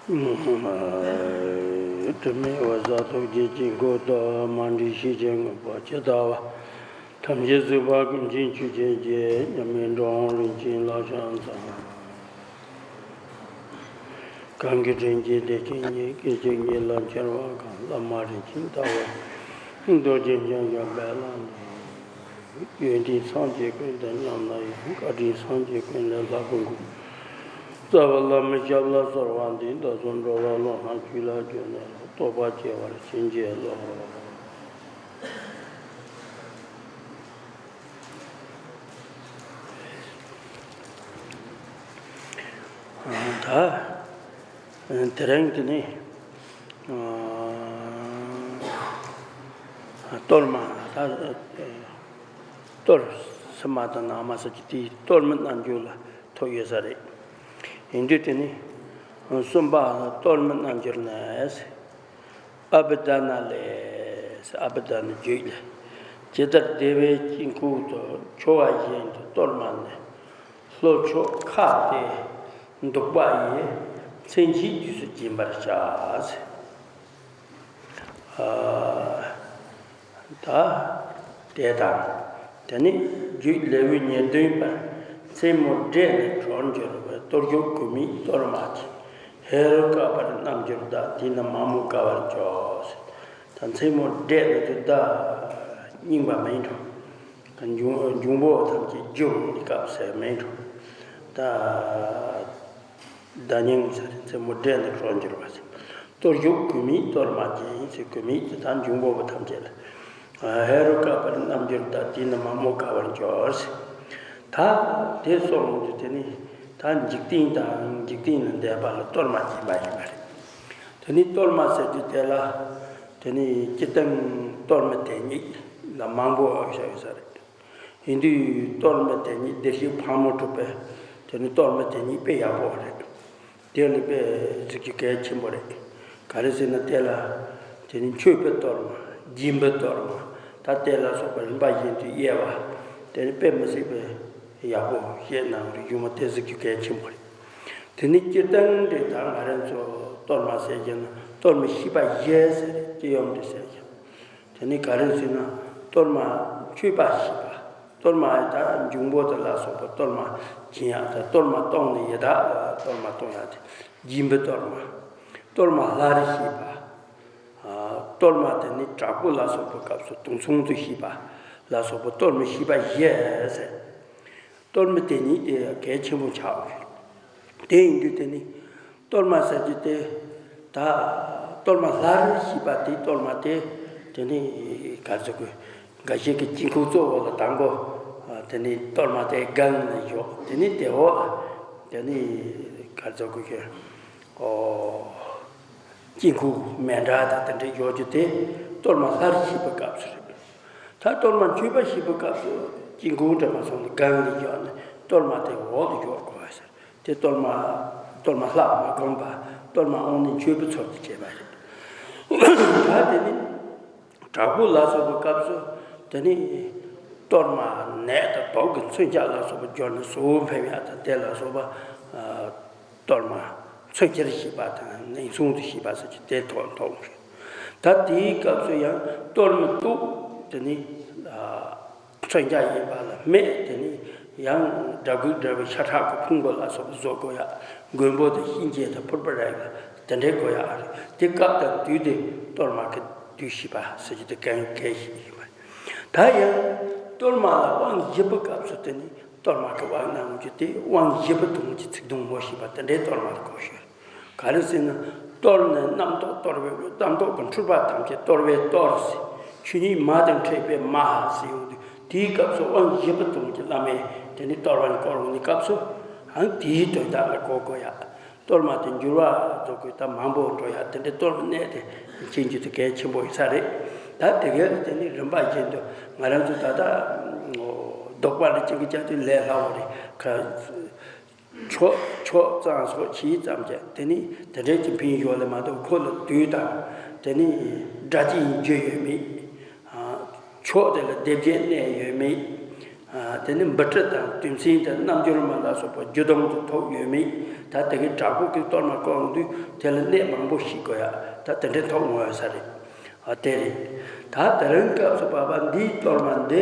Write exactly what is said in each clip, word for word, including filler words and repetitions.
དྲི་མེད་འོད་གསལ་ཐུགས་རྗེའི་དཀྱིལ་འཁོར་དུ། མ་འདྲིས་ཤེས་བྱའི་དངོས་པོ་ཇི་ལྟ་བ། ཐམས་ཅད་གཟིགས་པ་ཀུན་གྱི་ཆོས་ཀྱི་རྒྱལ། མཉམ་མེད་འགྲོ་བ་རིན་ཆེན་ལག་ཕྱག་འཚལ། གང་གི་དྲིན་གྱིས་བདེ་ཆེན་ཉིད། སྐད་ཅིག་ཉིད་ལ་འཆར་བ་གང་། བླ་མ་རིན་ཆེན་ལྟ་བུ། རྡོ་རྗེ་འཆང་ཞབས་པད་བླ་ནི། ཡོན་ཏན་སངས་རྒྱས་ཀུན་དང་མཉམ་ལ་ཡང་། བཀའ་དྲིན་སངས་རྒྱས་ཀུན་ལས་ལྷག་པའི་མགོན། རྩ་བ་བླ་མའི་ཞབས་ལ་གསོལ་བ་འདེབས། ད་གཟོད་འགྲོ་བ་བློ་སྣ་ཆོས་ལ་བསྒྱུར་ནས། རྟོགས་པ་སྐྱེ་བར་བྱིན་གྱིས་རློབས། ད་དེ་རིང་དེ་ནི། གཏོར་མ་ད། གཏོར་ཕྱི་མ་དང་ནང་མ་ཟེར་གྱི་དེའི་གཏོར་མའི་རྣལ་འབྱོར་ལ་ཐུག་ཡོད་ས་རེད། ཡིན་དུས་དེ་ནི་གསུམ་པ་གཏོར་མའི་རྣལ་འབྱོར་ནི། ཨ་བི་དྷ་ན་ལས། ཨ་བི་དྷ་ན་རྒྱུད་ལས། ཇི་ལྟར་བདེ་བའི་དཀྱིལ་འཁོར་དུ། འཕྱོ་བ་བཞིན་དུ་གཏོར་མ་ནི། ལྷོ་ཕྱོགས་ཁ་ཏེ་འདུག་པ་ཡི། མཚན་ཕྱེད་དུས་སུ་སྦྱིན་པར་བྱ། ཨ། ད་དེ་དང་། དེ་ནི་རྒྱུད་ལེའུ་ཉེར་བདུན་པར། མཚན་མོ་བསྒྲལ་ནས་གྲོལ་འགྱུར་བའི། གཏོར་གཞོང་གོས་མེད་གཏོར་མ་གྱིས། ཧེ་རུ་ཀ་པར་རྣལ་འབྱོར་བདག། དེས་ན་མ་རྨོས་དགའ་བར་འགྱུར། ད་མཚན་མོ་བསྒྲལ་ནས་དུ་ད་རྙིང་པ་མིན་འགྲོ། འབྱུང་འབྱུང་པོ་ཐམས་ཅད་རྒྱུ་འོང་སྐབས་ཟེར་མིན་འགྲོ། ད། ད་སྙིང་ཚ་རེ་མཚན་མོ་བསྒྲལ་ནས་གྲོལ་འགྱུར་བ་ཟེར། གཏོར་གཞོང་གོས་མེད་གཏོར་མ་གྱིས་ཟེར། གོས་མེད་དེ་ད་འབྱུང་པོ་ཐམས་ཅད་ལ། ཧེ་རུ་ཀ་པར་རྣལ་འབྱོར་བདག། དེས་ན་མ་རྨོས་དགའ་བར་འགྱུར་ཟེར། ད་དེ་སོང་དུས་དེ་ནི་ད་འཇིག་རྟེན་དང་འཇིག་རྟེན་ལས་འདས་པ་ལ་གཏོར་མ་གྱིས་མ་ཡིན་པ་རེད། དེ་ནི་གཏོར་མ་ཟེར་རྒྱུ་དེ་ལ། དེ་ནི་སྤྱིར་བཏང་གཏོར་མ་དེ་ཉིད་ལ་མང་པོ་བཞག་ཡོད་ས་རེད། ཡིན་དུས་གཏོར་མ་དེ་ཉིད་བདེ་གཤེགས་ཕག་མོ་གྲུ་པའི་དེ་ནི་གཏོར་མ་དེ་ཉིད་དཔེ་ཡག་པོ་རེད། དེ་ལ་དཔེ་གཟིགས་རྒྱུ་གལ་ཆེན་པོ་རེད། ག་རེ་ཟེར་ན་དེ་ལ་དེ་ནི་མཆོད་པའི་གཏོར་མ། སྦྱིན་པའི་གཏོར་མ། ད་དེ་ལ་སོགས་པ་རིམ་པ་བཞིན་དུ་དབྱེ་བ་དེ་ནི་དཔེ་མི་སྲིད་པའི་ཡག་པོ་བཤད་གནང་བ་རེད། གཞུག་མ་དེ་གཟིགས་རྒྱུ་གལ་ཆེན་པོ་རེད། དེ་ནི་སྤྱིར་བཏང་འདི་ད་ང་རང་ཚོ་གཏོར་མ་ཟེར་གྱི་ན་གཏོར་མའི་བཤེས་པ་བཞི་ཟེར། སྤྱི་ཡོངས་འདི་ཟེར་གྱི། དེ་ནི་ག་རེ་ཟེར་ན་གཏོར་མ་མཆོད་པ་བཤེས་པ། གཏོར་མ་ད་འབྱུང་པོ་དེ་ལ་སོགས་པ་གཏོར་མ་བྱིན་ཡག་དང་། གཏོར་མ་གཏོང་ནི་ཡི་དྭགས་ལ་གཏོར་མ་གཏོང་ཡག་དེ་སྦྱིན་པའི་གཏོར་མ། གཏོར་མ་སླར་བཤེས་པ། ཨ། གཏོར་མ་དེ་ནི་དྲག་པོ་ལ་སོགས་པའི་སྐབས་སུ་དུག་མཚུངས་སུ་བཤེས་པ་ལ་སོགས་པ་གཏོར་མའི་བཤེས་པ་བཞི་ཟེར། གཏོར་མ་དེ་ཉིད་དེ་གལ་ཆེན་པོ་ཆགས་ཡོད། དེ་ཡིན་དུས་དེ་ནི་གཏོར་མ་ཟེར་རྒྱུ་དེ། ད་གཏོར་མ་སླར་བཤེས་པ་དེ། གཏོར་མ་དེ་དེ་ནི་ག་རེ་ཟེར་དགོས། འགའ་ཞིག་གིས་དཀྱིལ་འཁོར་གཙོ་བོ་ལ་དང་པོ། ཨ། དེ་ནི་གཏོར་མ་དེ་སྒང་ལ་འཇོག་དེ་ནི་དེ་འོག་ལ་དེ་ནི་ག་རེ་ཟེར་དགོས་ཀྱི། ཨོ། དཀྱིལ་འཁོར་མཎྜལ་དང་དེ་འདྲ་འཇོག་རྒྱུ་དེ་གཏོར་མ་སླར་བཤེས་པའི་སྐབས་སུ་རེད། ད་གཏོར་མ་མཆོད་པ་བཤེས་པའི་སྐབས་སུ་དཀྱིལ་འཁོར་འདྲ་མ་སོང་ནས་སྒང་ལ་འཇོག་ནས་གཏོར་མ་དེ་འོག་ཏུ་འཇོག་དགོས་པ་ཟེར། དེ་གཏོར་མ། གཏོར་མ་ལྷག་མ་བསྒོམས་པ། གཏོར་མ་དབང་ནི་མཆོད་པའི་ཚུལ་དུ་བྱས་པ་རེད། ད་དེ་ནི་དྲག་པོ་ལ་སོགས་པའི་སྐབས་སུ་དེ་ནི་གཏོར་མ་ནས་དང་དུག་གི་མཚོན་ཆ་ལ་སོགས་པ་སྦྱར་ནས་གཟུགས་པོ་འཕེན་ཡག་དང་། དེ་ལ་སོགས་པ། ཨ། གཏོར་མ་མཚོན་ཆར་བཤེས་པ་དང་ནན་མཚུངས་སུ་བཤེས་པ་ཟེར་གྱི་དེ་ཐོག་མཐོང་གི། ད་དེའི་སྐབས་སུ་ཡང་གཏོར་མའི་དུག་དེ་ནི། ཨ། མཚོན་ཆ་ཡིན་པ་ལ་སྨད་དེ་ནི་ཡང་འདྲ་གུ་འདྲ་བའི་ཤ་ཁྲག་གི་ཕུང་པོ་ལ་སོགས་པ་བཟོ་དགོས་ཡག་མགོན་པོ་དང་གཤིན་རྗེ་དང་ཕུར་པ་ར་ག་དེ་འདྲའི་དགོས་ཡག་རེད། དེ་སྐབས་དང་དུས་དེ་གཏོར་མ་གི་དུས་བཤེས་པ་ཟེར་གྱི་དེ་གལ་གལ་ཞིག་ཡིན་པ་རེད། ད་ཡང་གཏོར་མ་ལ་དབང་བཞི་པའི་སྐབས་སུ་དེ་ནི་གཏོར་མ་གི་དབང་གནང་རྒྱུ་དེ་དབང་བཞི་པའི་དུང་གི་ཚིག་དུང་མོ་ཞེས་པ་དེ་འདྲའི་གཏོར་མ་ལ་གོ་ཞུ། ག་རེ་ཟེར་ན། གཏོར་ནི་རྣམ་རྟོག་གཏོར་བའི་དབུས། རྣམ་རྟོག་གི་འཁྲུལ་པ་ཐམས་ཅད་གཏོར་བའི་གཏོར་ཟེར། ཆོས་ཉིད་མ་དང་འཕྲད་པའི་མ་ཟེར་ཡོང་དུས། དེའི་སྐབས་སུ་དབང་བཞི་པའི་དུང་གི་བླ་མས་དེ་ནི་གཏོར་མ་བསྐོར་འོང་ནི་སྐབས་སུ། ཨང་དེའི་དོན་དག་ལ་གོ་དགོས་ཡག་གཏོར་མ་དེ་འགྱུར་བ་རྫོགས་དགོས། ད་མང་པོ་འགྲོ་ཡག་དེ་འདྲའི་གཏོར་མ་གནད་དེ་མཁྱེན་རྒྱུ་དེ་གལ་ཆེན་པོ་ཡིན་ས་རེད། ད་དེ་གའི་ལ་དེ་ནི་རིམ་པ་བཞིན་དུ་ང་རང་ཚོ་ད་ལྟ་ལྡོག་པ་ལ་གཅིག་གི་བཅའ་དུས་ལས་སླ་བོ་རེད། ཁ། ཕྱོགས་ཕྱོགས་ཙམ་སོགས་ཕྱིས་ཙམ་བྱས། དེ་ནི་དེ་འདྲའི་ཅིག་འཕེན་ཞོར་ལ་མ་གཏོགས་ཁོ་ལ་དུས་དང་། དེ་ནི་སྒྲ་གཅན་རྒྱུ་ཡོད་མེད། ཕྱོགས་དེ་ལ་སྡེ་བརྒྱད་གནས་ཡོད་མེད། དེ་ནི་འབུ་སྲི་དང་དུས་མཚན་དང་རྣམ་འགྱུར་མ་ལ་སོགས་པ་རྒྱུ་དང་དུ་ཐོགས་ཡོད་མེད། ད་དེ་གའི་དྲག་པོ་གི་གཏོར་མ་བསྐོར་དུས་དེ་ལ་གནད་མང་པོ་ཞིག་དགོས་ཡ། ད་དེ་འདྲའི་ཐོག་ངོ་ཡོད་ས་རེད། དེ་རེད། ད་དེ་རིང་སྐབས་སུ་བབ་པ་འདིའི་གཏོར་མ་འདི་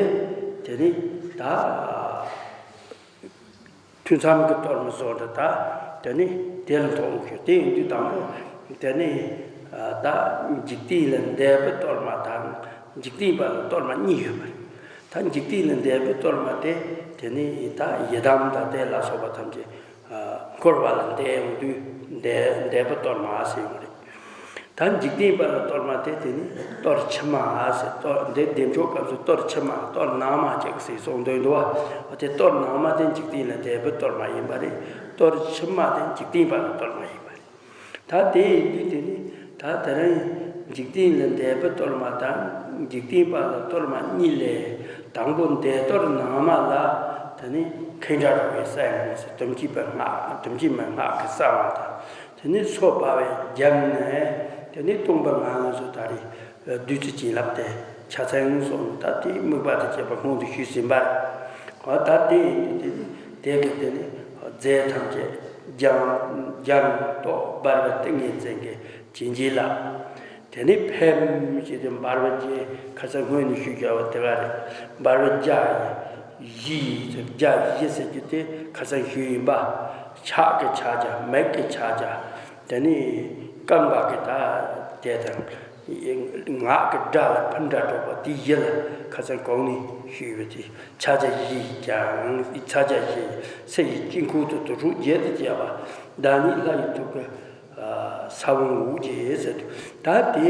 དེ་ནི་ད། ཐུན་མཚམས་ཀྱི་གཏོར་མ་བཟོ་འདྲ་ད། དེ་ནི་དེ་ལ་ཐོགས་ཤོག་དེ་ཡིན་དུས་དང་པོ། དེ་ནི་ད་འཇིག་རྟེན་ལས་འདས་པའི་གཏོར་མ་དང་། འཇིག་རྟེན་པ་ལ་གཏོར་མ་གཉིས་ཡོད་པ་རེད། ད་འཇིག་རྟེན་ལས་འདས་པའི་གཏོར་མ་དེ། དེ་ནི་ད་ཡི་དམ་དང་དེ་ལ་སོགས་པ་ཐམས་ཅད་འཁོར་བ་ལས་འདས་ཡོང་དུས་འདས་འདས་པའི་གཏོར་མ་ཟེར་ཡོང་རེད། ད་འཇིག་རྟེན་པ་ལ་གཏོར་མ་དེ་དེ་ནི་གཏོར་ཕྱི་མ་ཟེར། གཏོར་འདི་བདེ་མཆོག་སྐབས་སུ་གཏོར་ཕྱི་མ་གཏོར་ནང་མ་ཅིག་ཟེར་གསུངས་འདུག་འདུག་བ། དེ་གཏོར་ནང་མ་དེ་འཇིག་རྟེན་ལས་འདས་པའི་གཏོར་མ་ཡིན་པ་རེད། གཏོར་ཕྱི་མ་དེ་འཇིག་རྟེན་པ་ལ་གཏོར་མ་ཡིན་པ་རེད། ད་དེ་ཡིན་དུས་དེ་ནི་ད་དེ་རིང་འཇིག་རྟེན་ལས་འདས་པའི་གཏོར་མ་དང་འཇིག་རྟེན་པ་ལ་གཏོར་མ་གཉིས་ལས། དང་པོ་འདས་གཏོར་ནང་མ་ལ་དེ་ནི་ཁེངས་དྲེགས་རོལ་པའི་གསང་སྔགས་ཟེར། དམ་ཅན་པའི་སྔགས། དམ་ཅན་མའི་སྔགས་ཀྱི་གསང་བ་དང་། དེ་ནས་སོ་འབར་བའི་རྒྱབ་ནས་དེ་ནས་སྟོང་པའི་ངང་ལ་སོ་ད་རེས་བདུད་རྩི་བྱིན་རླབས་དེ་ཕྱག་མཚན་སོགས་ད་དེ་དམིགས་པ་དང་བཅས་པ་སྔོན་དུ་ཞུས་ཟིན་པ་རེད། འོ་ད་དེ་ཡིན་དུས་དེ་ནས་དེ་གི་དེ་ནས་རྫས་ཐམས་ཅད་སྦྱང་སྦྱང་ཏོག་འབར་བའི་ཏིང་ངེ་འཛིན་གྱི་བྱིན་གྱིས་བརླབས། དེ་ནས་ཕེབས་ཞེས་ཏེ་འབར་བའི་རྒྱལ་ཁ་སང་སྔོན་ནས་ཞུས་བྱ་བ་དེ་ག་རེད། འབར་བའི་རྒྱ་བཞི་ཡིས་རྒྱ་བཞི་ཟེར་རྒྱུ་དེ་ཁ་སང་ཞུས་ཡིན་པ། ཕྱག་གི་ཕྱག་རྒྱ། མིག་གི་ཕྱག་རྒྱ། དེ་ནས་རྐང་པ་གི་ད་དེ་དང་། ངག་གི་སྒྲ་ལ་ཕུ་འདྲ་སྒྲོག་པ་དེ་བཞི་ལ་ཁ་སང་གོང་ནས་ཞུས་པ་དེ་ཕྱག་རྒྱ་བཞི་ཡིས་ཀྱང་། ཕྱག་རྒྱ་བཞི་ཡིས་ཚེ་ཡི་དཀྱིལ་འཁོར་དུ་དུར་ཁྲོད་བརྒྱད་དུ་བཅས་པ། བདག་ཉིད་ལྷ་ཡི་ཐུགས་ཀྱི་ས་བོན་དབུ་རྒྱན་ཟེར་དུས། ད་དེ་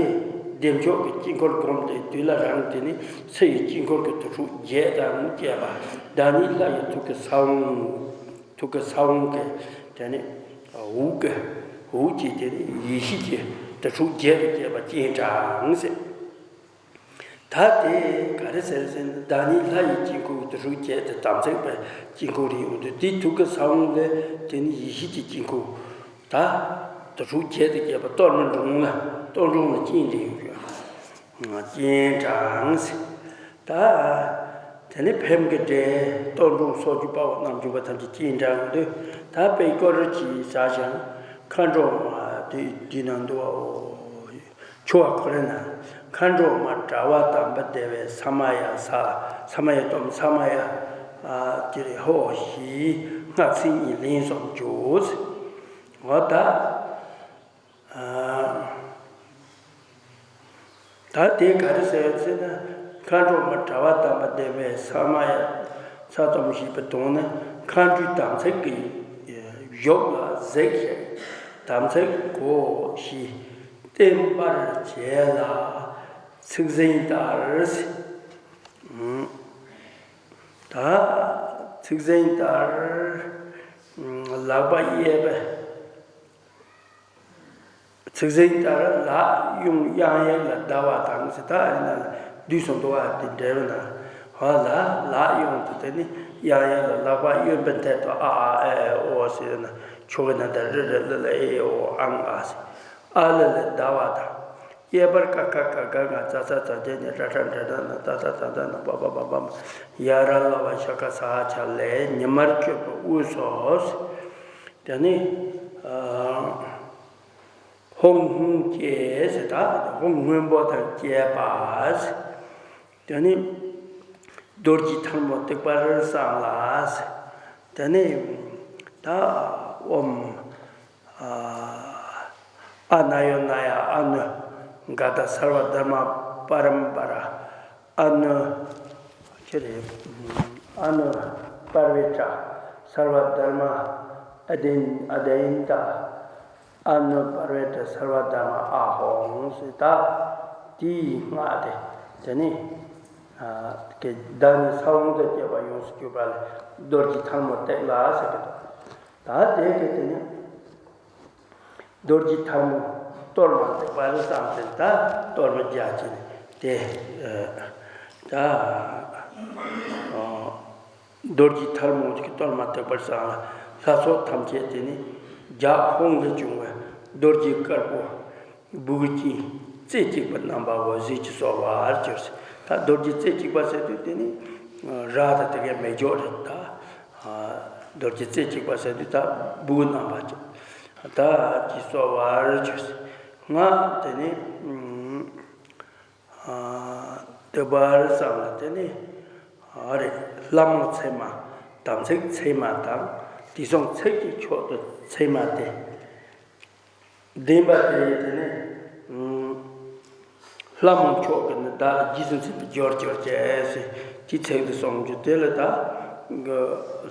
བདེ་མཆོག་གི་དཀྱིལ་འཁོར་བསྒོམས་ཏེ་དུས་ལ་རང་དེ་ནི་ཚེ་ཡི་དཀྱིལ་འཁོར་གྱི་དུར་ཁྲོད་བརྒྱད་དང་བཅས་པ། བདག་ཉིད་ལྷ་ཡི་ཐུགས་ཀྱི་ས་བོན། ཐུགས་ཀྱི་ས་བོན་གྱི་དེ་ནི་དབུ་གི་དབུ་གི་དེ་ནི་ཡེ་ཤེས་ཀྱི་དུར་ཁྲོད་བརྒྱད་དུ་བཅས་པ་སྤྱན་དྲངས་ཟེར། ད་དེ་ག་རེ་ཟེར་ཟེར་ན། བདག་ཉིད་ལྷ་ཡི་དཀྱིལ་འཁོར་དུར་ཁྲོད་བརྒྱད་དེ་དམ་ཚིག་པའི་དཀྱིལ་འཁོར་རེད། འོ་དེ་དེའི་ཐུགས་ཀྱི་ས་བོན་ལས་དེ་ནི་ཡེ་ཤེས་ཀྱི་དཀྱིལ་འཁོར། ད་དུར་ཁྲོད་བརྒྱད་དུ་བཅས་པ་གཏོར་མའི་མགྲོན་ལ། གཏོར་མགྲོན་ལ་སྤྱན་འདྲེན་ཡོད། སྤྱན་དྲངས་ཟེར། ད་དེ་ནས་ཕེབས་ཀྱི་འདྲེ་གཏོར་མགྲོན་སོགས་ཀྱི་དཔའ་བོ་རྣམ་འབྱོར་པ་ཐམས་ཅད་སྤྱན་དྲངས་འདུག་ད་དཔེ་སྐོར་གྱིས་བྱ་ཞིང་། མཁའ་འགྲོ་མ་དེ་དེ་ན་འདུག་བའོ། ཆུ་བ་ཁོ་རེ་ན། མཁའ་འགྲོ་མ་དྲ་བ་དམ་པ་བདེ་བའི་ས་མ་ཡ། ས་ས་མ་ཡ་སྟོང་། ས་མ་ཡ་ཨ་ཀྱི་རེ་ཧོ་ཞེས་སྔགས་ཚིག་གཉིས་ལན་གསུམ་བརྗོད། འོ་ད་ཨ་ད་དེ་ག་རེ་ཟེར་ཟེར་ན། མཁའ་འགྲོ་མ་དྲ་བ་དམ་པ་བདེ་བའི་ས་མ་ཡ། ས་སྟོང་ཞེས་པའི་དོན་ནི། མཁའ་འགྲོའི་དམ་ཚིག་གི་བཞུགས་ལ་གཟིགས་ཤིང་། དམ་ཚིག་གོ་ཞེས་བསྟེན་པར་བྱས་ལ། ཚིག་ཟིན་ལྟར་ཟེར། ད་ཚིག་ཟིན་ལྟར། ལག་པ་གཡས་པ། ཚིག་ཟིན་ལྟར་ལག་གཡོན་གཡས་ལ་བརྡར་བ་དང་ཟེར། ད་ཨ་ནི་ན་བསྡུས་སོང་འདུག་བ། དེ་འབྲས་བུ་ན། འོ་ལ་ལག་གཡོན་དུ་དེ་ནི་གཡས་གཡོན་ལ་ལག་པ་གཡོན་པའི་མཐིལ་དུ་ཨ་ཨ་ཨེ་ཨེ་ཨོ་ཟེར་ན། ཆོ་ག་ན་ད་རི་རི་ལི་ལི་ཨེ་ཨེ་ཨོ་ཨང་ཨ་ཟེར། ཨ་ལི་ལི་བརྡར་བ་དང་། གཡས་པར་ཀ་ཁ་ག་ག་ང་ཙ་ཚ་ཛ་ཛ་ཉ་ཏྲ་ཏྲ་འདྲ་ད་ན་ད་ད་ད་ད་ན་པ་པ་པ་པ་མ་ཡ་ར་ལ་བ་ཤ་ཀ་ས་ཧ་ཆ་ལས་ཉི་མར་གྱུར་པའི་དབུས་སུ། དེ་ནས་ཧཱུྃ་ཧཱུྃ་བསྐྱེད་ཟེར། ད་ཧཱུྃ་སྔོན་པོ་དང་བཅས་པ་ཟེར། དེ་ནས་རྡོ་རྗེ་ཐལ་མོ་ཐེག་པར་བསམ་ལ་ཟེར། དེ་ནས་ད་ཨོཾ་ཨ་ཨ་ན་ཡོ་ན་ཡ་ཨ་ནུ་ག་ད་སརྦ་དྷརྨ་པཱ་རམ་པ་ར། ཨ་ནུ་ཅི་རེད། ཨ་ནུ་པར་བེ་ཏྲ་སརྦ་དྷརྨ་ཨ་དིན་ཨ་དིན་ཏ། ཨ་ནུ་པར་བེ་ཏྲ་སརྦ་དྷརྨ་ཨ་ཧོཾ་ཟེར། ད་དེའི་སྔགས་དེ་དེ་ནི་ཨ་གི་བདག་ནི་ས་བོན་དང་བཅས་པ་ཡོངས་སུ་གྱུར་པ་ལས་རྡོ་རྗེ་ཐལ་མོ་ཐེག་ལ་ཟེར་གི་འདུག་ད་དེ་གི་དེ་ནི། རྡོ་རྗེ་ཐལ་མོ་གཏོར་མ་ཐེག་པ་རེ་བསམ་སྟེ། ད་གཏོར་མ་རྒྱ་ཆེ་ནི་དེ། ད་རྡོ་རྗེ་ཐལ་མོ་གི་གཏོར་མ་ཐེག་པར་བསམ་ལ། ལྷ་ཚོགས་ཐམས་ཅད་དེ་ནི་རྒྱ་ཧཱུྃ་ལས་བྱུང་བའི་རྡོ་རྗེ་དཀར་པོ་སྦུག་ཅན་རྩེ་གཅིག་པ་བསྣམས་པ་བ་ཟིལ་གྱིས་གསོ་བར་གྱུར་ཟེར། ད་རྡོ་རྗེ་རྩེ་གཅིག་པ་ཟེར་དུས་དེ་ནི། ར་དང་དེ་གའི་མེ་སྒྱོགས་རེད་ད། རྡོ་རྗེ་རྩེ་གཅིག་པ་ཟེར་དུས་ད་སྦུག་རྣམ་པ་ཅིག་ད་ཅི་གསོལ་བར་བྱོས། ང་དེ་ནི་དེ་བར་བསམ་ལ་དེ་ནི་རེད། ལྷ་མོ་ཚད་མ། དམ་ཚིག་ཚད་མ་དང་དེ་སོང་ཚིག་གི་མཆོག་ཏུ་ཚད་མ་སྟེ། བདེན་པ་དེ་དེ་ནི་ལྷ་མོ་མཆོག་གི་ནི་བདག་རྗེས་སུ་འཛིན་པའི་རྒྱུར་གྱུར་ཅེས་ཟེར། དེའི་ཚིག་ཏུ་གསུངས་རྒྱུ་དེ་ལ་ད་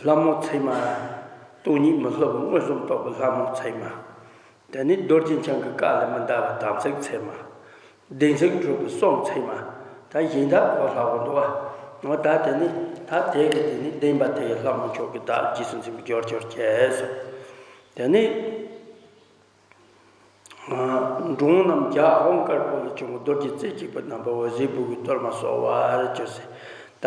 ལྷ་མོ་ཚད་མ། སྟོང་ཉིད་མི་སླུ་བ་མངོན་སུམ་རྟོགས་པའི་ལྷ་མོ་ཚད་མ། དེ་ནི་རྡོ་རྗེ་འཆང་གི་བཀའ་ལས་མི་འདའ་བ་དམ་ཚིག་ཚད་མ། བདེན་ཚིག་གྲུབ་པའི་གསུང་ཚད་མ། ད་གཞན་དག་གོ་སླ་བོ་འདུག་བ། འོ་ད་དེ་ནི་ད་དེ་གི་དེ་ནི་བདེན་པ་དེ་ཡི་ལྷ་མོ་མཆོག་གི་བདག་རྗེས་སུ་འཛིན་པའི་རྒྱུར་གྱུར་ཅེས་ཟེར། དེ་ནི། འབྲོང་རྣམས་རྒྱ་ཧཱུྃ་དཀར་པོ་ལས་བྱུང་བའི་རྡོ་རྗེ་རྩེ་གཅིག་པའི་རྣམ་པ་འོད་ཟེར་སྦུག་གི་གཏོར་མ་གསོལ་བར་བྱོས་ཟེར། ད།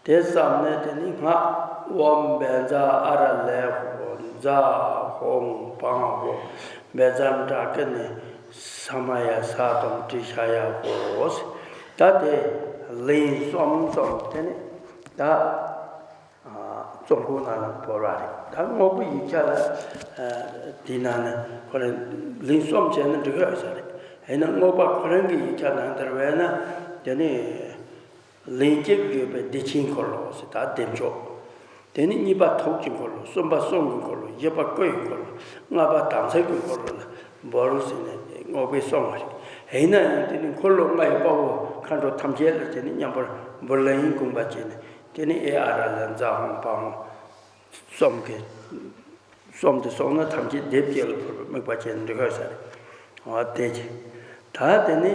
དེ་བསམ་ནས་དེ་ནི་སྔགས་ཨོཾ་བཛྲ་ཨ་ར་ལེ་ཧོ་ཛཿ་ཧཱུྃ་བཾ་ཧོ་བཛྲ་ཌཱ་ཀ་ཎི་ས་མ་ཡ་ས་ཏྭཾ་ཏྲི་ཤ་ཡ་ཧོ་ཟེར། ད་དེ་ལན་གསུམ་གསུམ་དེ་ནི་ད། གཙོ་འཁོར་ནང་ལ་བོར་བ་རེད། ད་དངོས་པོ་ཡིག་ཆ་ལ་དེའི་ནང་ནས་ཁོ་རང་ལན་གསུམ་བྱས་ན་འགྲིག་ཡོད་ས་རེད། ཡིན་ན་དངོས་པོ་ཁོ་རང་གི་ཡིག་ཆ་ནང་དེར་བས་ན་དེ་ནི་ལན་གཅིག་བརྗོད་པའི་བདེ་ཆེན་འཁོར་ལོ་ཟེར་ད་བདེ་མཆོག་དེ་ནི་གཉིས་པ་ཐུགས་ཀྱི་འཁོར་ལོ། གསུམ་པ་གསུང་གི་འཁོར་ལོ། བཞི་པ་སྐུ་ཡི་འཁོར་ལོ། ལྔ་པ་དམ་ཚིག་གི་འཁོར་ལོ་ལ་བོར་ཟེར་ནས་དངོས་པོའི་གསུང་བ་རེད། ཡིན་ན་ཡང་དེ་ནི་འཁོར་ལོ་ལྔ་ཡི་དཔའ་བོ་མཁའ་འགྲོ་ཐམས་ཅད་ལ་དེ་ནི་མཉམ་པར་འབུལ་ལན་དགོངས་པ་བྱས་ནས། དེ་ནི་ཨེ་ཨ་ར་ལ་ཛཿ་ཧཱུྃ་བཾ་ཧོ་གསུམ་གྱི་གསུམ་དུ་སོང་ན་ཐམས་ཅད་སྡེ་བརྒྱད་ལ་ཕུལ་བའི་དམིགས་པ་ཅན་འདྲི་ཁ་ས་རེད། འོ་དེ་ཅི། ད་དེ་ནི་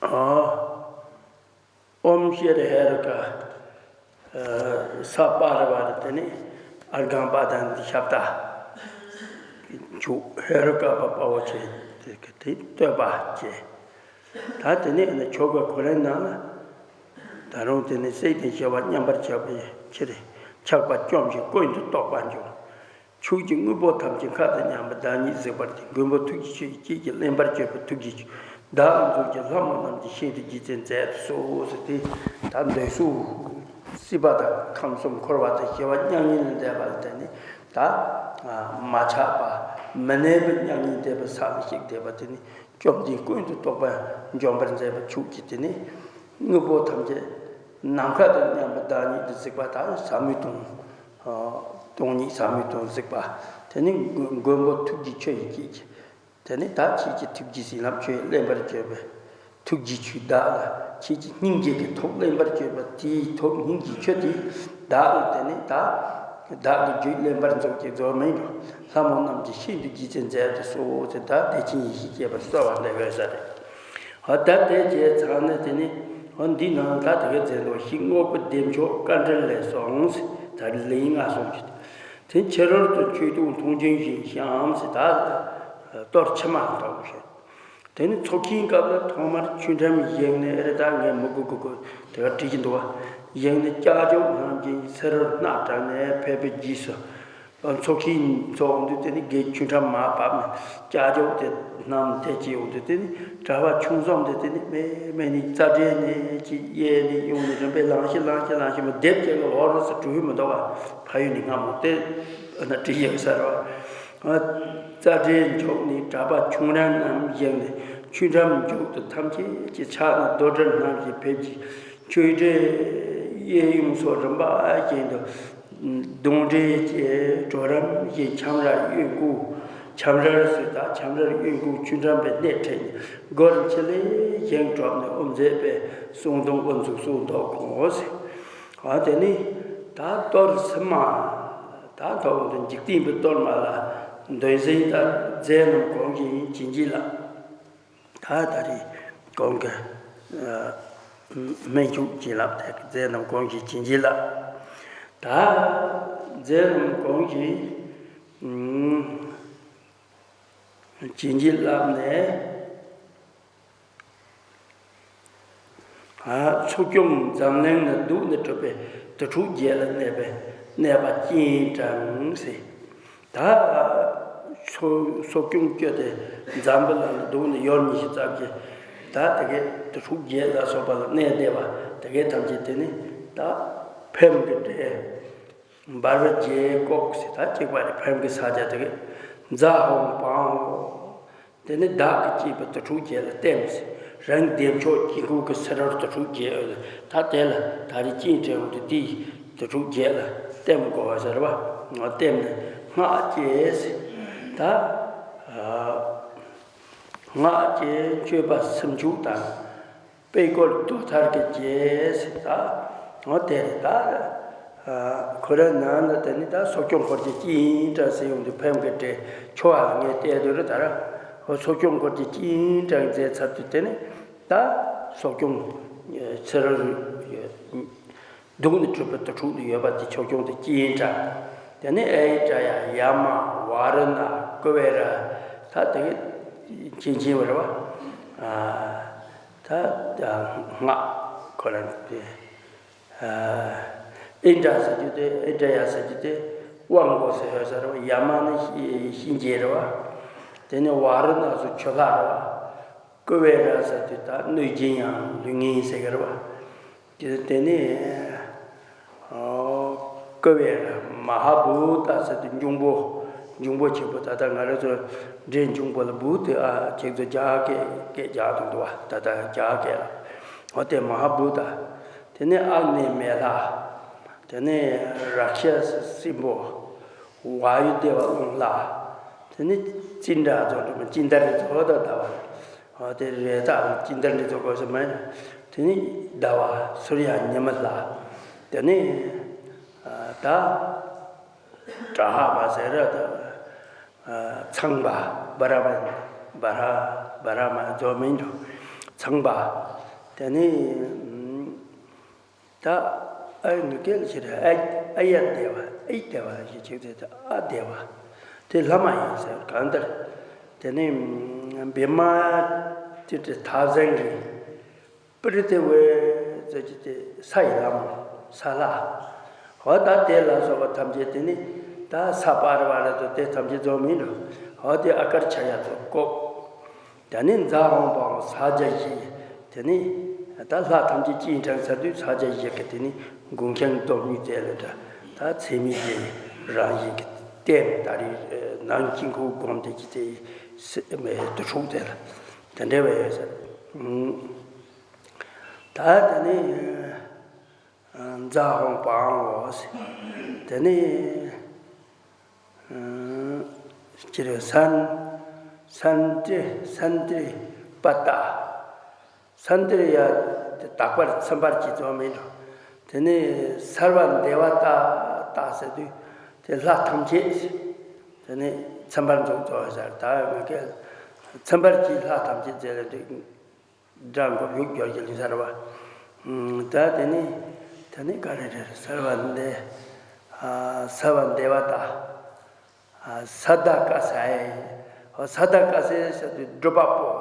ཨོཾ་ཤྲཱི་ཧེ་རུ་ཀ་ས་པ་རི་ཝཱ་ར་དེ་ནི་ཨརྒྷཾ་པ་དཾ་ཏེ་ཤབྡ་མཆོག་ཧེ་རུ་ཀ་པ་དཔའ་བོ་ཆེ་དེ་གི་དེ་བསྟོད་པ་བཅས། ད་དེ་ནས་ནི་ཆོ་ག་ཁོ་རའི་ནང་ལ་ད་རུང་དེ་ནི་སྲེག་བདེ་ཞི་བ་མཉམ་པར་བཞག་པའི་ཕྱིར། ཆགས་པ་བཅོམ་ཞིང་ཀུན་ཏུ་རྟོག་པ་འབྱུང་། ཕྱོགས་ཀྱི་དངོས་པོ་ཐམས་ཅད་མཁའ་དང་མཉམ་པའི་བདག་ཉིད་གཟིགས་པར་བྱེད། མགོན་པོ་ཐུགས་ཀྱི་ཆོས་ཀྱི་སྐྱེས་ཀྱིས་བརླན་པར་བྱེད་པའི་ཐུགས་ཀྱི་ཆོས་བདག་ལ་འཛུགས་ཀྱི་ལྷ་མོ་རྣམས་ཀྱི་ཤིན་ཏུ་རྗེ་བཙུན་མཛད་དུ་གསོལ་ཟེར་ཏེ། ད་འདོད་སོགས་སྲིད་པ་དང་ཁམས་གསུམ་འཁོར་བ་དང་སྐྱེ་བ་མྱ་ངན་ལས་འདས་པ་ལ་བརྟེན་ནས་ད་མ་ཆགས་པ་མི་གནས་པའི་མྱ་ངན་འདས་པའི་ས་ལ་གཤེགས་བསྡད་པ་དེ་ནི། བཅོམ་ལྡན་ཀུན་ཏུ་རྟོག་པ་འཇོམས་པར་མཛད་པའི་ཕྱོགས་ཀྱི་དེ་ནི་དངོས་པོ་ཐམས་ཅད་ནམ་མཁའ་དང་མཉམ་པའི་བདག་ཉིད་དུ་གཟིགས་པ་དང་ཟབ་མོའི་སྟོང་སྟོང་ཉིད་ཟབ་མོའི་སྟོང་གཟིགས་པ། དེ་ནི་མགོན་པོ་ཐུགས་ཀྱི་ཆོས་ཀྱི་སྐྱེས་ཀྱིས་དེ་ནི་བདག་ཁྱེད་ཀྱི་ཐུགས་ཀྱི་བྱིན་རླབས་ཆོས་བརླན་པར་བྱེད་པའི་ཐུགས་ཀྱི་ཆོས་བདག་ལ་ཁྱེད་ཀྱི་སྙིང་རྗེ་གི་ཐུགས་བརླན་པར་བྱེད་པ་དེའི་ཐུགས་སྙིང་རྗེའི་ཆོས་དེ་བདག་ལ་དེ་ནི་བདག་བདག་གི་རྒྱུད་བརླན་པར་མཛོད་ཀྱི་རྫོགས་མིན་ལྷ་མོ་རྣམས་ཀྱི་ཤིན་ཏུ་རྗེ་བཙུན་མཛད་དུ་གསོལ་ཟེར་ད་བདེ་ཆེན་ཡེ་ཤེས་སྐྱེས་པར་གསོལ་བ་འདེབས་དགོས་ས་རེད། ཧོ་ད་དེ་བྱས་ཚར་ནས་དེ་ནི་ཧོ་འདི་ནང་ད་དེ་གའི་མཛད་འདུག་ཤིང་དངོས་པོ་བདེ་མཆོག་དཀའ་འགྲེལ་ལས་གསུངས་ཟེར་ད་ལན་ལྔ་གསུངས་ཤིང་། དེ་ཕྱི་རོལ་དུ་མཆོད་དོ་མཐོང་ཆེན་ཞིང་བཤམས་ཟེར་ད་གཏོར་ཕྱི་མ་ལྟ་བུ་ཞིག་དེ་ནི་ཚོགས་ཆེན་སྐབས་ལ་ཐོག་མར་ཆོས་ཁྲམ་བཞེངས་ནས་ཨེ་རེད་ད་ངས་མི་དགོས་དགོས་དགོས་དེ་ག་བྲིས་ཀྱི་འདུག་བ། བཞེངས་ནས་ལྕགས་སྒྱུག་བསྣམས་ཀྱིན་ཚེ་རོལ་སྣ་དྲངས་ནས་ཕེབས་པའི་རྗེས་སུ། ཚོགས་ཆེན་ཚོགས་འོང་དུས་དེ་ནི་དགེ་ཆོས་ཁྲམ་མར་བབས་ནས་ལྕགས་སྒྱུག་དེ་བསྣམས་དེ་བྱས་འོང་དུས་དེ་ནི་གྲྭ་པ་ཆུང་གསུམ་དེ་དེ་ནི་མེ་མེ་ནི་རྩ་འགྲེལ་ནས་ཅིག་གཡས་ནས་གཡོན་ནས་རིམ་པས་ལང་ཤི་ལང་ཤི་ལང་ཤི་མ་སྡེབ་བྱས་ལ་འོ་རོ་སུ་གྲུ་ཧུ་མི་འདུག་བ། ཕ་ཡུལ་ནས་སྔ་མོ་དེ་ཨ་ན་བྲིས་ཡོད་ས་རེད་བ། རྩ་འགྲེལ་མཇུག་ནས་གྲྭ་པ་ཆུང་རིམ་རྣམས་བཞེངས་ནས་ཆོས་ཁྲམ་མཇུག་ཏུ་ཐམས་ཅད་ཀྱི་ཕྱག་ན་རྡོར་དྲིལ་བསྣམས་ཤིང་ཕེབས་ཀྱི་ཆོས་འབྲེལ་གཡས་གཡོན་སོགས་རིམ་པ་བཞིན་དུ་གདོན་འདྲེ་གྲོ་རམ་བཞིན་ཁྱམས་ར་གཡོན་སྐུ་ཁྱམས་རར་སུ་དང་ཁྱམས་རར་གཡོན་སྐུ་ཆོས་ཁྲམ་པའི་སྣེ་ཁྲིད་ནས་སྒོར་ཆེ་ལེ་བཞེངས་གྲོབ་ནས་དབུ་མཛད་པའི་གསུང་དུང་དབུ་འཛུགས་སུ་འདོགས་ཁོང་ཟེར། ཨ་དེ་ནི་ད་གཏོར་ཕྱི་མ། ད་ཐོག་ཏུ་འཇིག་རྟེན་པའི་གཏོར་མ་ལ་འདོན་ཟིན་ལྟར་རྫས་རྣམས་གོང་བཞིན་བྱིན་གྱིས་བརླབས། ད་ད་རེས་གོང་གི་སྨན་ཆུ་བྱིན་རླབས་དེ་གི་རྫས་རྣམས་གོང་བཞིན་བྱིན་གྱིས་བརླབས། ད་རྫས་རྣམས་གོང་བཞིན་བྱིན་གྱིས་བརླབས་ནས། ཚོགས་སྐྱོང་འཛམ་གླིང་ན་འདུག་ནས་གྲུབ་པའི་དུར་ཁྲོད་བརྒྱད་ལ་གནས་པའི་གནས་པ་སྤྱན་དྲངས་ཟེར། ད་ཚོགས་ཚོགས་སྐྱོང་བསྐྱོད་དེ་འཛམ་བུ་གླིང་ན་འདུག་ནས་ཡུལ་ཉི་ཤུ་རྩ་བརྒྱད་ ད་དེ་གའི་དུར་ཁྲོད་བརྒྱད་ལ་སོགས་པ་ལ་གནས་བསྡད་པ་དེ་གའི་ཐམས་ཅད་དེ་ནི་ད་ཕེབས་ཀྱི་འདྲེ། འབར་བའི་རྒྱལ་ཀོག་ཟེར་ད་གཅིག་པ་རེད། ཕེབས་ཀྱི་ས་ཆ་དེ་གའི་ཛ་ཧོང་པང་འོ། དེ་ནི་བདག་གིས་གཅེས་པའི་དུར་ཁྲོད་བརྒྱད་ལ་བསྟིམ་ཟེར། རང་བདེ་མཆོག་དཀྱིལ་འཁོར་གྱི་སེ་ར་དུར་ཁྲོད་བརྒྱད་ད་དེ་ལ་ད་རེས་སྤྱན་འདྲེན་འོང་དུས་དེའི་དུར་ཁྲོད་བརྒྱད་ལ་བསྟིམ་དགོས་པ་ཟེར་བ། བསྟིམ་ནས་སྔགས་བཅས་ཟེར་ད། སྔགས་ཀྱི་མཆོད་པ་སུམ་ཅུ་དང་། པད་སྐོར་རྡོ་ཐར་གྱི་རྗེས་ཟེར་ད། འོ་དེ་རེད་ད། ཁོ་རང་ནང་ལ་དེ་ནི་ད་སྲོག་སྐྱོང་འཁོར་གྱི་དཀྱིལ་འདྲ་ཟེར་ཡོང་དུས་ཕེབས་ཀྱི་འདྲེ་ཆོ་བ་ལ་ངས་བལྟས་དུས་རེད་ད་ར། ཧོ་སྲོག་སྐྱོང་འཁོར་གྱི་དཀྱིལ་འདྲ་མཛད་ཚར་དུས་དེ་ནི་ད་སྲོག་སྐྱོང་ཚེ་རིང་། གདུགས་ནི་གྲུབ་པའི་དུར་ཁྲོད་དུ་ཡོད་པ་དེ་ཆོས་སྐྱོང་དེ་སྤྱན་འདྲ། དེ་ནས་ཨེ་ཡི་དྲ་ཡ་ཡ་མ་ཝ་རུ་ན་ཀུ་བེ་ར། ད་དེ་གི་ཆེན་ཆེན་བར་བ། ད་སྔགས་ཁོ་རང་དེ། ཨིནྡྲ་ཟེར་རྒྱུ་དེ་ཨིནྡྲ་ཡ་ཟེར་རྒྱུ་དེ་དབང་པོ་ཟེར་ཡོད་ཟེར་བ། ཡ་མ་ནི་གཤིན་རྗེ་རེད་བ། དེ་ནས་ཝ་རུ་ན་ཟེར་ཆུ་ལྷ་རེད་བ། ཀུ་བེ་ར་ཟེར་དུས་ད་གནོད་སྦྱིན་ཡང་ལུས་ངན་ཟེར་གི་རེད་བ། དེ་དེ་ནས་ཀུ་བེ་ར་མ་ཧཱ་བྷུ་ཏ་ཟེར་དུས་འབྱུང་པོ། འབྱུང་པོ་ཆེན་པོ། ད་ལྟ་ང་རང་ཚོ་འདྲེ་འབྱུང་པོ་ལ་བྷུ་ཏ་ཨ་ཁྱེད་ཚོ་རྒྱ་སྐད་སྐད་རྒྱག་དང་འདུག་བ། ད་ལྟ་རྒྱ་སྐད་ལ་འོ་དེ་མ་ཧཱ་བྷུ་ཏ། དེ་ནས་ཨག་ནི་མེ་ལྷ། དེ་ནས་རཀ་ཤ་སྲིན་པོ། ཝཱ་ཡུ་དེ་བ་རླུང་ལྷ། དེ་ནས་ཅི་འདྲ་ཚོ་འགྲོ་མི་ཅི་འདྲ་རེ་ཚོ་ད་ད་བ། ཨ་དེ་རེ་ད་ཅི་འདྲ་རེ་ཚོ་གོ་ས་མ་ཡིན། དེ་ནས་ཟླ་བ་སུར་ཡ་ཉི་མ་ལྷ། དེ་ནས་ད་གྲྭ་ཧ་མ་ཟེར་ར་ད་ཚངས་པ་བ་ར་མ་བ་ར་བ་ར་མ་རྫོགས་མིན་འགྲོ། ཚངས་པ། དེ་ནས། ད་ཨ་ཡི་ངི་སྐད་ལ་ཞེས་རེད། ཨ་ཨ་ཡ་དེ་བ་ཨི་དེ་བ་ཞེས་ཆིག་ཚེ་ད་ཨ་དེ་བ། དེ་ལྷ་མ་ཡིན་ཟེར་གང་ལྟར། དེ་ནས་བི་མ་ཏི་ཏི་ཐ་ཟན་རི། པི་རི་ཏི་ཝེ་ཟེར་གྱི་དེ་ས་ཡི་ལྷ་མོ་ས་ལྷ། འོ་ད་དེ་ལ་སོགས་པ་ཐམས་ཅད་དེ་ནི་ད་ས་པ་རི་བ་ར་ཚོ་དེ་ཐམས་ཅད་རྫོགས་མིན་འགྲོ། འོ་དེ་ཨ་ཀར་ཆ་ཡ་ཚོ་ཀོ། ད་ནི་ཛ་ཧོང་པང་ས་བརྒྱ་བཞི། དེ་ནི་ད་ལྷ་ཐམས་ཅད་སྤྱན་དྲངས་ཚར་དུས་ས་བརྒྱ་བཞི་གི་དེ་ནི་དགུང་ཁྱིམ་སྟོང་ཉིད་རྩལ་ལ་འདྲ། ད་ཚད་མེད་ཀྱི་རང་བཞིན་གྱི་རྟེན་ད་རེས་ནང་དཀྱིལ་འཁོར་བསྒོམ་དེ་ཀྱི་དེ་དུར་ཁྲོད་དེ་ལ་དེ་འདྲ་བས་ཡོད་ཟེར། ད་དེ་ནི། ཛ་ཧོང་པང་འོ་ཟེར། དེ་ནས་སྤྱིར་སན་སན་ཏི་སན་ཏི་པ་ཏ། སན་ཏི་ཡ་དེ་དག་པར་ཚིམ་པར་གྱིས་རྫོགས་མིན་འགྲོ། དེ་ནས་སརྦ་དེ་བ་ཏ་ཏ་ཟེར་དུས་དེ་ལྷ་ཐམས་ཅད་ཟེར། དེ་ནས་ཚིམ་པར་མཛད་རྫོགས་ཟེར། ད་ངེད་ཀྱི་ཚིམ་པར་གྱིས་ལྷ་ཐམས་ཅད་མཛད་ལ་འདུག་སྒྲ་འགོག་ཡུག་སྦྱོར་གྱི་ལིང་ས་ར་བ། ད་དེ་ནི་དེ་ནི་ག་རེ་རེད། སརྦ་དེ། སརྦ་དེ་བ་ཏ། ས་དྷ་ཀ་ས་ཡེ། ས་དྷ་ཀ་ས་ཡེ་ཟེར་དུས་སྒྲུབ་པ་པོ།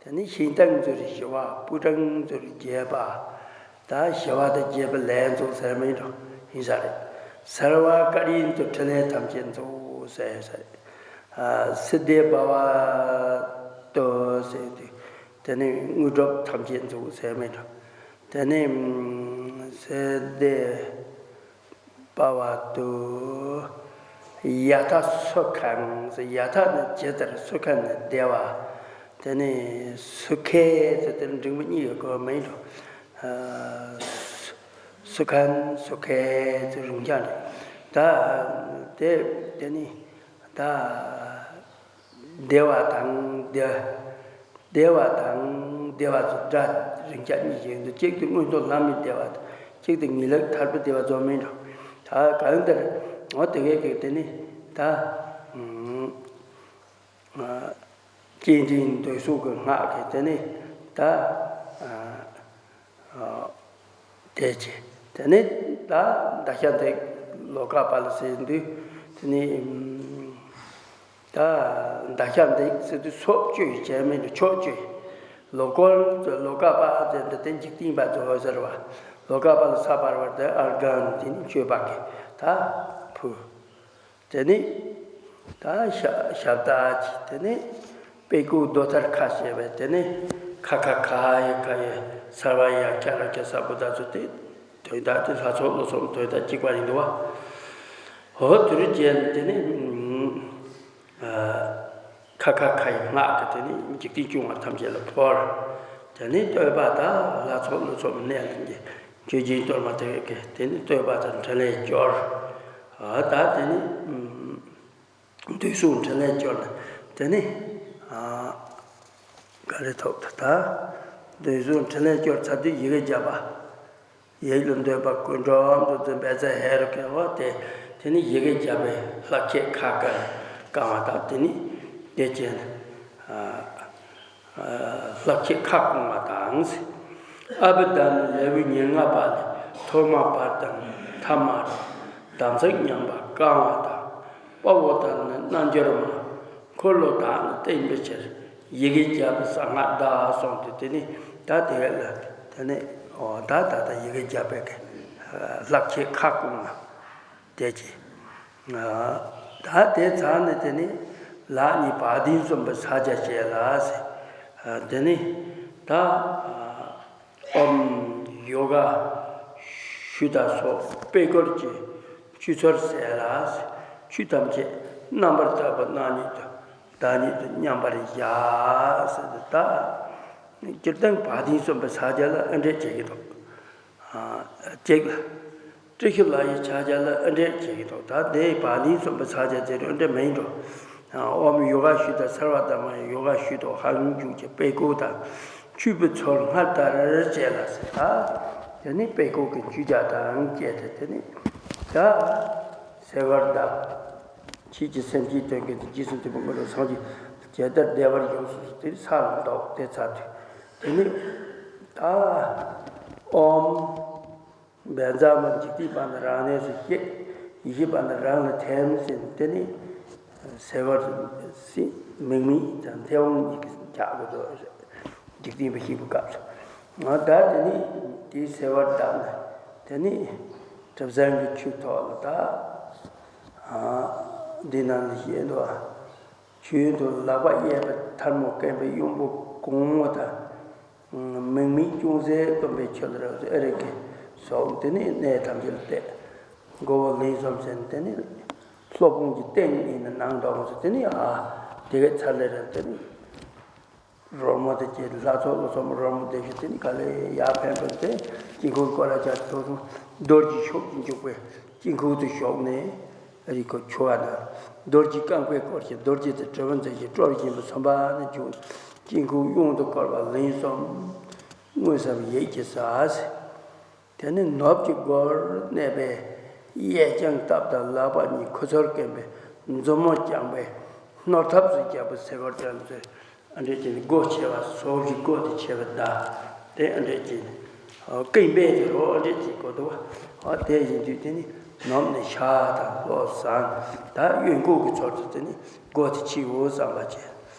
དེ་ནི་ཤིང་རྟ་མཛོད་ཞི་བ། སྤོས་སྐྲ་མཛོད་རྒྱས་པ། ད་ཞི་བ་དང་རྒྱས་པ་ལས་མཛོད་ཟེར་མིན་འགྲོ་ཡིན་ས་རེད། སརྦ་ཀ་རི་ཡན་ཏུ་ཕྲིན་ལས་ཐམས་ཅད་མཛོད་ཟེར་ས་རེད། སིདྡྷི་བྷ་བ་ཏུ་ཟེར་དུས། དེ་ནས་དངོས་གྲུབ་ཐམས་ཅད་མཛོད་ཟེར་མིན་འགྲོ། དེ་ནས་སེ་དེ་པ་བ་ཏུ། ཡ་ཐ་སུ་ཁན་ཟེར། ཡ་ཐ་ནི་ཇི་ལྟར། སུ་ཁན་ནི་བདེ་བ། དེ་ནས་སུ་ཁེ་ཟེར་དེར་འབྲིང་པོ་གཉིས་ཡོད་དགོས་མིན་འགྲོ། སུ་ཁན་སུ་ཁེ་ཟེར་རུང་ཀྱང་རེད། ད་དེ་དེ་ནི་ད། བདེ་བ་དང་བདེ། བདེ་བ་དང་བདེ་བ་ཚོ་སྒྲ་རིང་ཆ་གཉིས་ཤིག་འདུག་གཅིག་དེ་མངོན་མཐོ་ལམ་གྱི་བདེ་བ་དང་། གཅིག་དེ་ངེས་ལེགས་ཐར་པའི་བདེ་བ་རྫོགས་མིན་འགྲོ། ད་གང་ལྟར་འོ་དེ་གས་ཀྱི་དེ་ནི་ད། སྤྱན་འདྲེན་འདོད་གསོལ་གྱི་སྔགས་ཀྱི་དེ་ནི་ད། དེ་ཅི། དེ་ནས་ད་ད་ཤ་འདེགས་ལོ་ཀ་པ་ལ་ཟེར་དུས། དེ་ནས་ད་ད་ཤ་འདེགས་ཟེར་དུས་སྲོག་གཅོད་བྱས་མིན་དུ་ཕྱོགས་གཅོད། ལོ་ཀོར་ལོ་ཀ་པ་ཟེར་དུས་དེ་འཇིག་རྟེན་པ་ཚོ་ཟེར་བ། ལོ་ཀ་པ་ལ་ས་པར་བར་དུ་ཨརྒྷན་དེ་ནི་མཆོད་པ་གི་ད་ཕུལ། དེ་ནས་ད་ཞབས་ཞབས་ད་ཅི། དེ་ནས་པད་སྐོར་རྡོ་ཐར་ཁ་བྱས་པས། དེ་ནས་ ཁ་ཁ་ཁ་ཡ་ཁ་ཡ་སར་བ་ཡ་ཁྱ་ར་ཁྱ་ས་བུ་ད་ཚོ་དེ་དོན་དག་དེ་ལྷ་ཚོགས་བློ་ཚོགས་དོན་དག་གཅིག་པ་ཡིན་འདུག་བ། འོ་དེ་རུ་བྱས་ནས་དེ་ནི་ཨ་ཁ་ཁ་ཁ་ཡི་སྔགས་ཀྱིས་དེ་ནི་འཇིག་རྟེན་སྐྱོང་བ་ཐམས་ཅད་ལ་ཕོག་དེ་ནི་བསྟོད་པ་དང་ལྷ་ཚོགས་བློ་ཚོགས་གནས་ལ་ཆོས་སྦྱིན་གཏོར་མ་དེ་གི་དེ་ནི་བསྟོད་པ་དང་འཕྲིན་ལས་སྦྱོར། ཨ་ད་དེ་ནི་འདོད་གསོལ་འཕྲིན་ལས་སྦྱོར་ནས་དེ་ནི་ཨ་ག་རེ་ཐོབ་ད་ད། འདོད་གསོལ་འཕྲིན་ལས་སྦྱོར་ཚར་དུས་ཡི་གེ་བརྒྱ་པ། ཡིད་ལ་འདོད་པ་ཀུན་འགྲོ་འདུ་འཛིན་བཛྲ་ཧེ་རུ་ཀ་བ་དེ་དེ་ནི་ཡི་གེ་བརྒྱ་པའི་ལྷག་བཅས་ཁ་ཀ་བཀང་བ་དང་དེ་ནི་དེ་བྱས་ནས་ཨ་ལྷག་བཅས་ཁ་བསྐུང་བ་དང་། ཨ་བྷི་དྷ་ནི་ལེའུ་ཉེར་ལྔ་པ་ལས་ཐོག་མ་བར་དང་ཐ་མར་དམ་ཚིག་ཉམས་པ་བསྐང་བ་དང་། དཔའ་བོ་དང་ནི་རྣལ་འབྱོར་མ། འཁོར་ལོ་དང་ནི་བསྟན་པའི་ཕྱིར། ཡི་གེ་བརྒྱ་པའི་གསང་སྔགས་བཟླ་གསུངས་ཏེ་དེ་ནི་ད་དེ་ལ་དེ་ནི་ཨོ་ད་ད་ད་ཡི་གེ་བརྒྱ་པའི་གི་ལྷག་བཅས་ཁ་བསྐུང་ན་དེ་ཅི། ད་དེ་ཚར་ནས་དེ་ནི་ལག་གཉིས་བ་དན་གསུམ་པའི་ཕྱག་རྒྱ་བཅས་ལ་ཟེར། དེ་ནི་ད། ཨོཾ་ཡོ་ག་ཤུདྡྷ་སོགས་པད་སྐོར་གྱི་ཆུ་ཚོད་ཟེར་ལ། ཆུ་ཐམས་ཅད་རྣམ་པར་དག་པ་རྣམ་གཉིས་དང་བདག་ཉིད་དུ་མཉམ་པར་བཞག་ཟེར་ཏེ། ད་སྤྱིར་བཏང་བ་དན་གསུམ་པའི་ཕྱག་རྒྱ་ལ་ཨ་འདྲས་བྱེད་ཀྱི་འདུག་གཅིག་ལ། ཏྲི་ཤཱུལ་ལ་ཡི་ཕྱག་རྒྱ་ལ་ཨ་འདྲས་བྱེད་ཀྱི་འདུག་ད་དེ་བ་དན་གསུམ་པའི་ཕྱག་རྒྱ་ཟེར་དུས་ཨ་འདྲས་མིན་འགྲོ། ཨོཾ་ཡོ་ག་ཤུདྡྷ་སརྦ་དྷརྨཱ་ཡོ་ག་ཤུདྡྷོ་ཧཱུྃ་འཇུག་གི་པད་སྐོར་དང་། ཆུ་བོའི་ཚོགས་སྔར་ལྟར་བྱས་ལ་ཟེར་ད། དེ་ནི་པད་སྐོར་གྱི་མཆོད་བརྗོད་དང་བཅས་ཏེ་དེ་ནི་ད་སེ་བར་བརྡབ། ཆོས་ཀྱི་སེམས་ཅན་དོན་བྱེད་དུ་རྗེས་སུ་མཐུན་པའི་དངོས་གྲུབ་སངས་རྒྱས་ཇི་ལྟར་བདེ་བར་འཇོམས་སུ་དེ་ས་ལ་འདོགས་ཏེ་ཚར་དུས་དེ་ནི་ད་ཨོཾ། བཛྲ་མ་འཇིག་རྟེན་པ་ནི་རང་གནས་སུ་སྐྱེ། ཡེ་ཤེས་པ་ནི་རང་ལ་ཐིམ་ཟེར་ནས་དེ་ནི་སེ་བར་སྲིད་མིག་མིག་དང་མཐེ་བོང་གཉིས་ཀྱིས་བཅག་དགོས་དོ། འཇིག་རྟེན་པ་ཞིག་གི་སྐབས་སུ་ང་ད་དེ་ནི་དེའི་སེ་བར་བརྡབ་ནས་དེ་ནི་གྲུབ་ཆེན་གྱི་ཆོས་ཐོག་ལ་ད་འདི་ནང་ལ་བཤད་འདུག་ཆོས་དུ་ལག་པ་གཡས་པའི་ཐལ་མོ་བཀན་པའི་གཡོག་པོ་གུང་མོ་དང་། མིག་མིག་ཅུང་ཟད་སྟོན་པའི་ཆོས་ལ་རབ་ཨེ་རེ་ཀེ་སོགས་དེ་ནི་གནས་ཐམས་ཅད་ལ་གཏད། མགོ་བོ་ལན་གསུམ་ཟེར་ནས་དེ་ནི་སློབ་དཔོན་གྱི་སྟེང་ནས་ནི་ནང་དུ་འོང་ཟེར་དེ་ནི་ཨ་དེ་གའི་ཚར་ལས་རབ་དེ་ནི་རོལ་མོ་དེ་བཅས་ལྷ་ཚོགས་བློ་ཚོགས་མ་རོལ་མོ་དེ་བཞིན་དེ་ནི་ག་ལེ་ཡར་འཕེན་པ་དེ་དཀྱིལ་འཁོར་སྐོར་ལ་བྱ་དེ་ཚོ་རྡོ་རྗེ་ཤུགས་ཀྱིས་འཇུག་པའི་དཀྱིལ་འཁོར་དུ་ཞོག་ནས། རིགས་ཁོ་ཆོ་བ་དང་། རྡོ་རྗེ་རྐང་པས་བསྐོར་ཞིང་རྡོ་རྗེ་དང་དྲིལ་བུ་འཛིན་ཞིང་སྤྲོ་བཞིན་པ་ཚངས་པ་ནས་བྱུང་། དཀྱིལ་འཁོར་གཡོན་དུ་བསྐོར་བ་ལན་གསུམ། དངོས་སམ་ཡིད་ཀྱིས་ཟ། དེ་ནས་ནོར་བུའི་སྒོར་གནས་པའི་གཡས་བརྐྱང་སྟབས་དང་ལག་པ་གཉིས་ཁུ་ཚུར་བསྐེམས་པའི་མཛུབ་མོ་བརྐྱངས་པའི་སྣོར་ཐབས་སུ་བཞག་པའི་སེ་གོལ་ཅན་ཚོས། ཨ་འདྲས་ཀྱི་སྒོ་ཕྱེ་བ་སོགས་ཀྱི་སྒོ་དེ་ཕྱེ་བ་དང་། དེ་ཨ་འདྲས་ཀྱི་ཀིང་པས་ཀྱི་རོ་ཨ་འདྲས་ཀྱི་སྒོ་དུ་བ། དེ་ཡིན་དུས་དེ་ནི་ནོམ་ནི་ཤ་དང་ལྷོ་བཟང་ད་གཡོན་སྐོར་གྱི་ཚོར་དུ་དེ་ནི་སྒོ་དེ་ཕྱེའོ་བསམ་པ་བྱས།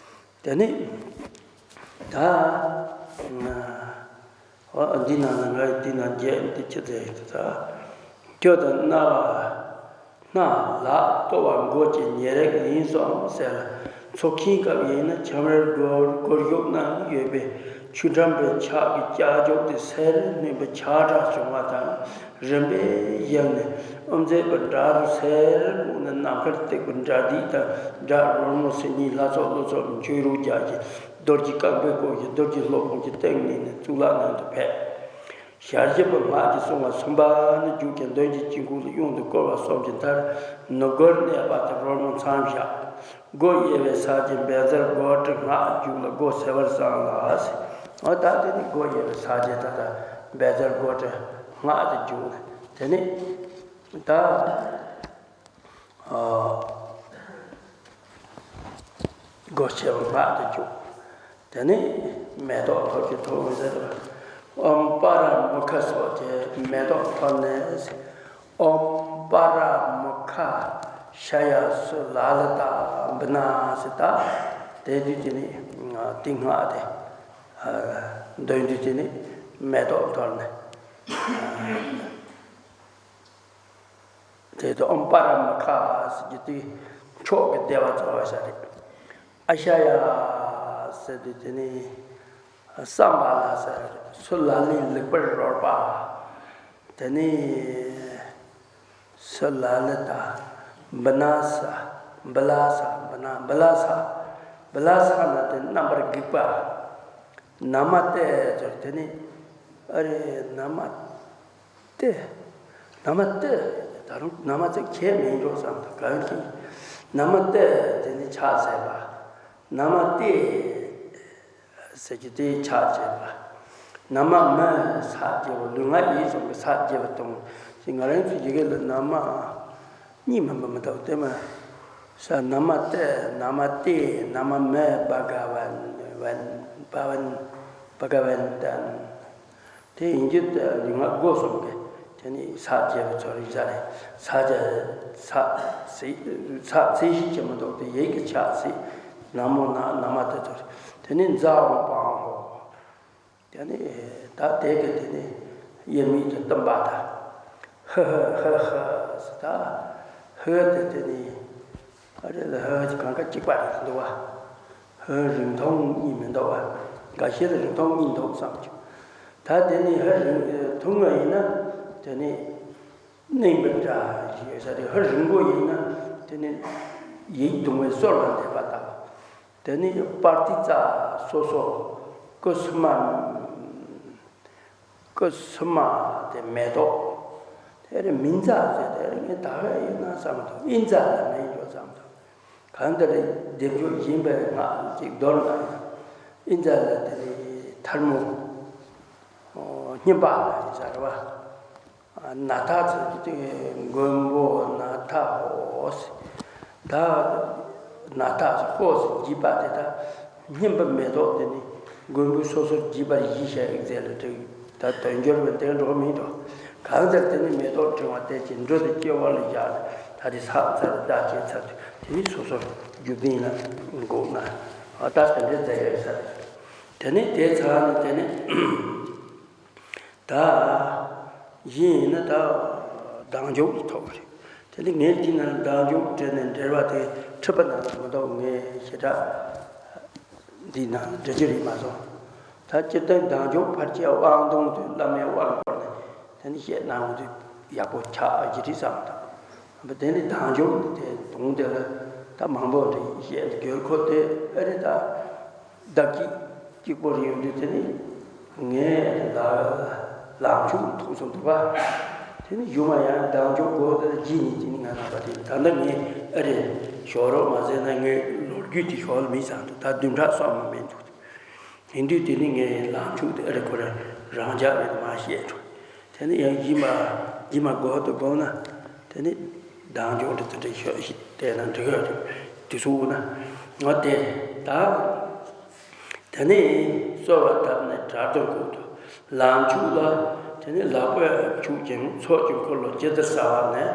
དེ་ནི་ད་འདི་ནང་ན་ང་འདི་ན་རྒྱས་འདི་ཅི་ཟེར་ཡོད་དེ་ད། ཁྱོད་དང་རྣ་བ། སྣ་ལག་ལྟོ་བ་མགོ་བཅས་ཉེ་རེག་ཡིན་གསུངས་ཟེར་ལ། ཚོགས་ཆེན་སྐབས་ཡིན་ན་ཁྱམས་རའི་སྒོར་སྒོར་གཞོགས་གནང་གི་ཡོད་པས་ཆུ་ཁྲམ་པའི་ཕྱག་གི་ལྕགས་སྒྲོག་དེ་སེར་སྣོན་པའི་ཆག་གྲགས་བྱུང་བ་དང་རིམ་པས་ཡལ་ནས་དབུ་མཛད་པའི་སྒྲ་རུ་སེར་བཀུག་ནས་ནམ་མཁར་བཏེགས་པའི་སྒྲ་སྡུད་དང་སྒྲ་རོལ་མོ་སེར་སྙིང་ལྷ་ཚོགས་ཀླུ་ཚོགས་མཆོད་རོལ་རྒྱག་གི་རྡོ་རྗེ་རྐང་པའི་སྐོར་གྱི་རྡོ་རྗེ་སློབ་དཔོན་གྱི་སྟེང་ནས་ནི་གཙུག་ལག་ནང་དུ་ཕེབས། ཞལ་བཞི་པོ་སྔགས་ཀྱིས་བསྲུང་བ་གསུམ་པ་ནི་རྒྱུད་ཀྱི་མདུན་གྱི་དཀྱིལ་འཁོར་ལ་གཡོན་དུ་བསྐོར་བ་གསུམ་གྱི་མཐར་ནུབ་སྒོར་གནས་པ་དེ་རོལ་མོ་མཚམས་བཞག་སྒོ་དབྱེ་བའི་ས་བཅད་བཛྲ་སྒོ་ཊ་སྔགས་འཇུག་ལ་སྒོ་ཕྱེ་བར་གསུངས་ལ། འོ་ད་དེ་ནི་སྒོ་དབྱེ་བའི་ས་བཅད་ད་ལྟ་བཛྲ་སྒོ་ཊ་སྔགས་དེ་འཇུག་ལ་དེ་ནི་ད། སྒོ་ཕྱེ་བ་སྔགས་དེ་བཅུག་དེ་ནས་མེ་ཏོག་འཐོར་གྱི་ཐོག་ཟེར་བ། ཨོཾ་པ་ར་མུ་ཁ་སོགས་ཀྱི་མེ་ཏོག་འཐོར་ནས། ཨོཾ་པ་ར་མུ་ཁ་ཤ་ཡ་སུ་ལ་ལ་ཏ་བི་ན་སི་ཏ། དེ་དུས་དེ་ནས་དེ་སྔགས་དེ་འདོན་དུས་དེ་ནས་མེ་ཏོག་འཐོར་ནས། དེ་དུ་ཨོཾ་པ་ར་མུ་ཁ་ཟེར་གྱི་དེ་མཆོག་གི་བདེ་བ་སྩོལ་བ་ཤ་རེད། ཨ་ཤ་ཡ་ཟེར་དུས་དེ་ནི་ བསམ་པ་ལ་ཟེར། སུ་ལ་ལས་ལེགས་པར་རོལ་པ། དེ་ནས་སུ་ལ་ལས་ད་འབུ་ན་ས། འབུ་ལ་ས། འབུ་ན་འབུ་ལ་ས། འབུ་ལ་ས་ན་དེ་རྣམ་པར་སྒེག་པ། ན་མ་ཏི་ཟེར། དེ་ནས་ཨ་རེ་ན་མ་ཏི། ན་མ་ཏི། ད་རུང་ན་མ་ཏི་ཁྱད་མེད་འགྲོ་བསམ་དུ་གང་ཞིག་ན་མ་ཏི་དེ་ནི་ཕྱག་འཚལ་བ། ན་མ་ཏི་ཟེར་རྒྱུ་དེ་ཕྱག་བྱེད་པ། ན་མ་མི་ཕྱག་བྱེད་པ། ལུས་ངག་ཡིད་གསུམ་གྱི་ཕྱག་བྱེད་པ་དང་། ཅིག་ང་རང་ཚོའི་ཡི་གེ་ལ་ན་མ་གཉིས་མིན་པ་མི་འདུག་སྟེ་མ། ས། ན་མ་ཏི། ན་མ་ཏི། ན་མ་མི། བྷ་ག་ཝན། ཝན། བྷ་ཝན། བྷ་ག་ཝན་ཏན། དེ་ཡིན་གྱི་ལུས་ངག་སྒོ་གསུམ་གྱི་དེ་ནི་ཕྱག་བྱེད་པ་ཚོ་རིག་བྱ་རེད། ཕྱག་བྱ། ཕྱག་ཚིག་ཕྱག་ཚིག་ཤིག་ཅེས་མི་འདུག་སྟེ་ཡིད་ཀྱི་ཕྱག་ཚིག་ན་མོ་ན། ན་མ་ཏི་ཚོ་རེད། དེ་ནི་ཛཿཧཱུྃ་བཾ་ཧོཿ་དེ་ནི་ད་དེ་གི་དེ་ནི་དབྱེར་མེད་དུ་གཏུམ་པ་དང་། ཧི་ཧི་ཧི་ཧི་ཟེར། ད་ཧི་དེ་དེ་ནི་ཨ་རེ་ལ་ཧི་གི་གང་ག་གཅིག་པ་རེད་འདུག་བ། ཧི་རིང་ཐུང་གཉིས་མི་འདུག་བ། འགའ་ཤས་ལ་རིང་ཐུང་གཉིས་འདུག་བསམ་བྱུང་། ད་དེ་ནི་ཧི་རིང་ཐུང་ངུ་ཡིན་ན་དེ་ནི་གླེན་པའི་སྒྲ་ཞིག་ཡོད་ས་རེད། ཧི་རིང་པོ་ཡིན་ན་དེ་ནི་ཡིད་གདུང་བའི་སོལ་བ་འདེབས་པ་ལྟ་བུ། དེ་ནི་པར་ཏི་ཙ་སོ་སོ། ཀུ་སུ་མ། ཀུ་སུ་མ་དེ་མེ་ཏོག་དེ་རེད། མི་ཛ་ཟེར་དེ་རེད། ངས་ད་བས་ཡིན་ན་བསམ་འདུག་ཨི་ཛ་ལ་མེད་འགྱོ་བསམ་འདུག་གང་ལྟར་སྡེབ་སྦྱོར་ཡིན་པའི་ངག་ཅིག་མདོར་ན་ཨི་ཛ་ལ་དེ་ནི་ཐལ་མོ། སྙིམ་པ་ལ་ཡིན་ས་རེད་བ། ན་ཐ་ཚོ་གི་དེ་མགོན་པོ་ན་ཐ་ཧོ་སི། ད་ན་ཐ་ཧོ་སི་བགྱིས་པ་དེ་ད་སྙིམ་པ་མེ་ཏོག་དེ་ནི་མགོན་པོ་སོ་སོར་བགྱིས་པར་གཞི་བྱས་ཡིག་རྩལ་ལ་བྲིས། ད་དོན་སྦྱོར་བའི་དེ་འགྲོ་མིན་འགྲོ། གང་ལྟར་དེ་ནི་མེ་ཏོག་ཕྲེང་བ་དེ་ཀྱི་འབྲུ་དེ་སྐྱེ་བ་ལ་བཞག་ནས་ད་དེ་ས་ཚར་བདག་བྱས་ཚར་དུས་དེ་ནི་སོ་སོར་རྒྱུ་ལྡན་ལ་འགོག་ན་ཨ་ད་དེ་འདྲའི་རྫས་ཡོད་ས་རེད། དེ་ནི་དེ་ཚར་ནས་དེ་ནི། ད་གཞན་ཡིན་ན་ད་གདེང་འཇོག་གི་ཐོག་རེད། དེ་ནི་ངས་འདི་ན་གདེང་འཇོག་བྲལ་ནས་འབྲེལ་བ་དེ་འཁྲིད་པ་ན་མི་འདུག་ངས་ཞེ་དྲག་འདི་ན་འབྲེལ་རྒྱུ་རེད་མ་སོང་། ད་སྤྱིར་བཏང་གདེང་འཇོག་ཕལ་ཆེར་དབང་དུང་དུ་བླ་མའི་དབང་བསྐུར་ནས་དེ་ནི་བཤད་གནང་འོང་དུས་ཡག་པོ་ཆགས་ཀྱི་རེད་བསམ་འདུག་དེ་ནི་གདེང་འཇོག་དེ་དུང་དེ་ལ་ད་མང་པོ་རེད་བཤད་འདུག་ཁོ་དེ་ཨ་རེ་ད། བདག་གཅིག་གཅིག་པོ་རེ་ཡོང་དུས་དེ་ནི་ངས་ལ་ལམ་ཕྱུག་མཐོང་སོང་འདུག་པ། དེ་ནི་ཡུམ་ཡང་གདེང་འཇོག་སྒོ་དེ་ལ་བགྱིས་ནས་དེ་ནི་ང་ལ་བ་དེ་ད་ལྟ་ངས་ཨ་རེ་ཞོག་རོགས་མ་ཟེར་ན་ངའི་ལོ་རྒྱུས་དེ་ཞོག་ལ་མི་ཚང་འདུག་ད་བདུན་ཕྲག་སོགས་མ་མེད་འདུག་དེ་དུས་དེ་ནི་ངས་ལམ་ཕྱུག་དེ་ཨ་རེ་ཁོ་རང་རང་འཇགས་རེད་མ་བཤད་འགྲོ། དེ་ནི་ཡང་ཡིད་མ་ཡིད་མ་དགོས་དུ་དགོངས་ན་དེ་ནི་གདེང་འཇོག་འདི་ཚོ་འདྲ་ཤོག་ཞིག་བལྟས་ན་འགྲིག་གི་དེ་ཚོ་འོ་ན་ང་དེ་ད། དེ་ནས་གསོལ་བ་བཏབ་ནས་གྲལ་དུ་འཁོད་དོ། ལམ་ཕྱུག་ལ། དེ་ནས་ལག་པས་འཁྱུག་ཅིང་ཚོགས་ཀྱི་འཁོར་ལོ་ཇི་ལྟར་གསལ་བ་ནས།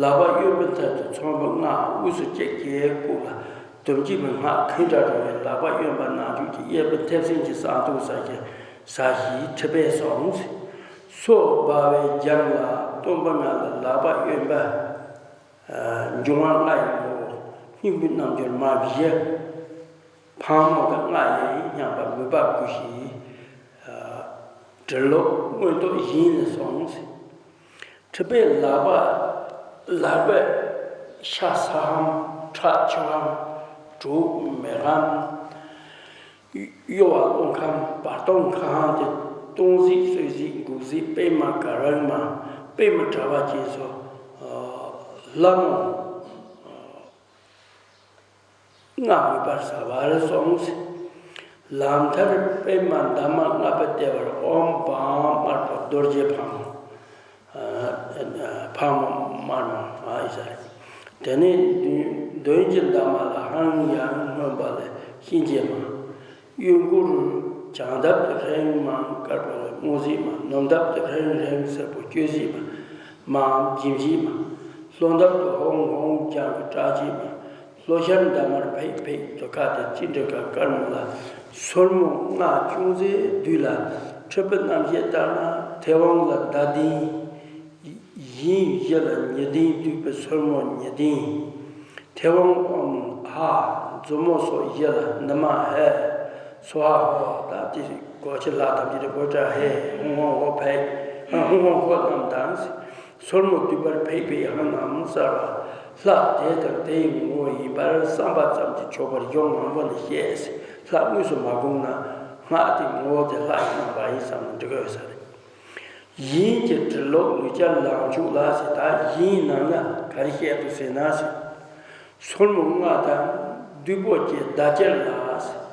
ལག་པ་གཡོན་པའི་ཐད་དུ་ཚངས་པའི་སྔགས་དབུས་སུ་བཅད་ཀྱིས་བཀུག་ལ། དུམ་གྱིས་མི་སྔགས་ཁེངས་དྲག་འགྲོ་བའི་ལག་པ་གཡོན་པ་ནང་བཅུག་ཅིང་གཡས་པའི་མཐེབ་སྲིན་གྱིས་ཟངས་མདོག་ཟ་ཞིང་ཟ་ཞིང་མཁྲིས་པས་སོང་། སོ་སྦ་བའི་རྒྱབ་ལ་སྟོང་པ་ལྔ་ལ་ལག་པ་གཡོན་པ། འབྱུང་བ་ལྔ་ཡི་ངོ་བོ། སྙིང་པོའི་རྣལ་འབྱོར་མ་བཞི། ཕག་མོ་དང་ལྔ་ཡིས་བསྙེན་པ་མོས་པ་བསྐུལ་ཞིང་། གྲི་ལོག་མངོན་རྟོགས་བཞིན་ལ་སོང་། མཁྲིས་པས་ལག་པ་ལག་པས་ཤ་ཟ་འམ། ཁྲག་མཆོད་འམ། གྲོགས་མེད་འམ། གཡོ་བ་སློང་ཁམ། བར་སྟོང་ཁ་ཧང་སྟེ་སྟོང་གཟིགས་གསོད་གཟིགས་འགུགས་གཟིགས་པད་མ་གར་བ་མ། པད་མ་དྲ་བ་ཅན་སོགས་ལྷ་མོ་ལྔ་མོས་པར་གསོལ་བར་གསུངས། ལམ་མཐར་པད་མ་འདབ་མ་ལྔ་པའི་ལྟེ་བར་ཨོཾ་བཛྲ་དམར་པོ་རྡོ་རྗེ་ཕག་མོ། ཕག་མོ་དམར་མོ་ཨ་ཡིན་ས་རེད། དེ་ནས་མདུན་གྱི་འདབ་མ་ལ་ཧང་ཡང་སྔོན་པ་ལས་གཤིན་རྗེ་མ། གཡོན་སྐོར་བྱང་འདབ་ཏུ་ཧྲེང་མང་དཀར་པོ་ལས་སྔོ་ཟིག་མ། ནུབ་འདབ་ཏུ་ཧྲེང་ཧྲེང་སེར་པོ་སྐྱོ་ཟིག་མ། མང་འཇིམ་ཞིག་མ། ལྷོ་འདབ་ཏུ་ཧོང་ཧོང་ལྗང་གུ་བཀྲག་ཅིག་མ། ལྷོ་ཤར་འདབ་མར་ཕེག་ཕེག་དུ་ཁ་དེ་ཅི་འདྲ་ག་དཀར་མོ་ལ། སོར་མོ་ལྔ་ཅུང་ཟད་བསྡུས་ལ། མཁྲིས་པའི་རྣམ་ཤེས་ལྟར་ན་མཐེ་བོང་ལ་ཟླ་གདན། བཞིན་བཞི་ལ་ཉི་གདན་བསྡུས་པའི་སོར་མོ་ཉི་གདན། མཐེ་བོང་ཨོཾ་ཧ། མཛུབ་མོ་སོགས་བཞི་ལ་ནི་མ་ཧེ། སྭཱ་ཧཱ་ཧོ། ད་དེ་ སྒོ་ཕྱི་ལྷ་ཐམས་ཅད་དེ་བོ་ཏྲ་ཧེ་ཧུང་ཧོང་ཧོ་ཕེ་ཧུང་ཧོང་ཧོ་རྣམས་དང་། སོར་མོ་བསྡུས་པར་ཕེབས་པའི་ཧང་རྣམས་གསལ་བ། ལྷ་དེ་དང་དེའི་ངོ་བོ་ཡིན་པར་བསམ་པ་ཙམ་གྱིས་ཆོག་པར་གཞུང་མང་པོ་ནས་བཤད། ལྷ་དངོས་སུ་མ་བསྒོམས་ན་སྔགས་དེའི་ངོ་བོ་དེ་ལྷ་ཡི་རྣམ་པ་ཡིན་བསམ་ན་འགྲིག་གི་ཡོད་ས་རེད། ཡིན་གྱི་འབྲི་ཀློག་ལུས་སྦྱོར་ལངས་ཕྱོགས་ལ་ཟེར། ད་ཡིན་ནང་ན་ག་རེ་བཤད་འདུག་ཟེར་ན་ཟེར། སོར་མོ་ལྔ་དང་བདུད་པོ་བཅས་བརྡ་སྦྱར་ལ་ཟེར།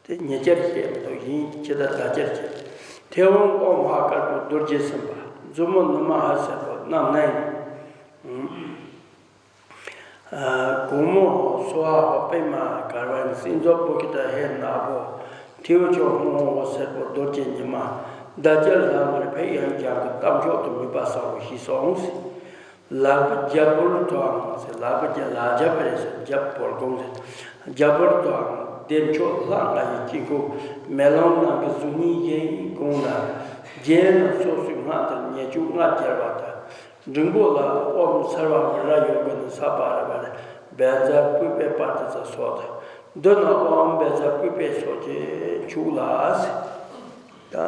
དེ་ཉེ་ཆར་བཤད་མི་འདུག་ཡིན་ཇི་ལྟར་བརྡ་སྦྱར་བྱེད། མཐེ་བོང་ཨོཾ་ཧ་དཀར་པོ་རྡོ་རྗེ་སེམས་དཔའ། མཛུབ་མོ་ནུ་མ་ཧ་སེར་པོ་རྣམ་སྣང་། ཨ། གུང་མོ་སྭཱ་ཧཱ་པདྨ་གར་པ་ཡིན། སྲིན་མཛོ་པུ་ཀི་ཏ་ཧེ་ནག་པོ། ཐེའུ་ཆོས་ཧཱུྃ་ཧཱུྃ་ཧོ་སེར་པོ་རྡོ་རྗེ་ཉི་མ། བརྡ་སྦྱར་ལྷག་མར་ཕེབས་ཡང་རྒྱལ་པོ་རྟ་མཆོག་ཏུ་མོས་པ་བཟང་པོ་ཞིག་སོང་། ལག་པ་རྒྱ་ཕོར་དུའང་ཟེར། ལག་པ་རྒྱ་ལག་རྒྱ་པ་རེད་ཟེར། རྒྱ་ཕོར་གོང་ཟེར། རྒྱ་ཕོར་དུའང་བདེ་མཆོག་ལྷ་ལྔ་ཡི་དཀྱིལ་འཁོར་མེ་ལོང་ནང་གི་གཟུགས་བརྙན་བཞིན་གོང་ན། རྒྱན་རྣམས་སོ་སོའི་སྔགས་དང་ཉེར་གཅིག་སྔགས་སྦྱར་བ་དང་། འབྲིང་པོ་ལ་ཨོཾ་སརྦ་བི་ར་ཡོ་ག་ནི་ས་པ་ར་བ་ར་བཛྲ་པུཥྤེ་པྲ་ཏཱིཙྪ་སོགས་དང་། མདུན་ན་ཨོཾ་བཛྲ་པུཥྤེ་སོགས་ཀྱིས་བྱུགས་ལ་ཟེར། ད།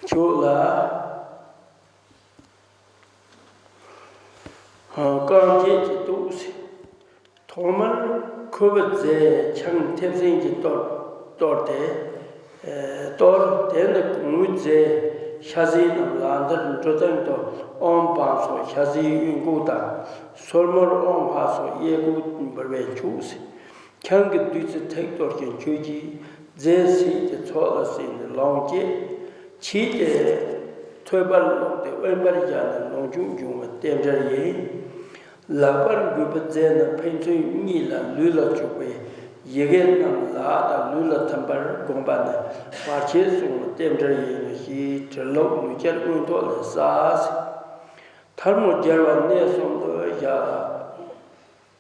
ཁྱོད་ལ་རྐང་རྗེས་ཀྱི་གཏུགས། ཐོག་མར་ཁོལ་བུ་རྫས་ཆང་མཐེབ་སྲིན་གྱིས་གཏོར་གཏོར་ཏེ། གཏོར། དེ་ནས་གོང་བུའི་རྫས་ཤ་ཟའི་རྣམས་ལག་མཐིལ་འགྲོ་སྟངས་དུ་ཨོཾ་བང་སོ་ཤ་ཟའི་གཡོན་ཁུག་དང་། སོར་མོར་ཨོཾ་ཧ་སོགས་གཡས་ཁུག་འབུར་བས་བྱུགས། ཆང་གི་བདུད་རྩི་ཐིགས་གཏོར་ཞིང་མཆོད་ཅིང་རྫས་བསྲེས་ཏེ་ཚོགས་ལ་བསྲེས་ནས་ལོངས་སྤྱད། ཕྱིས་ཏེ་ཐོད་པར་བླུགས་ཏེ་དབེན་པར་བཞག་ནས་ལོངས་སྤྱོད་འབྱུང་བའི་རྟེན་འབྲེལ་ཡིན། ལག་པར་འགུལ་བུ་རྫས་རྣམས་ཕན་ཚུན་གཉིས་ལ་ལུས་ལ་བྱུག་པའི་ཡི་གེ་རྣམས་ལག་དང་ལུས་ལ་ཐིམ་པར་བསྒོམ་པ་ནི་བར་ཆད་སྲུང་བའི་རྟེན་འབྲེལ་ཡིན་ནོ་ཞེས་འབྲི་ཀློག་ལུས་སྦྱར་མངོན་རྟོགས་ལས་གསལ། ཐལ་མོ་སྦྱར་བ་གནས་གསུམ་དུ་བཞག་ལ།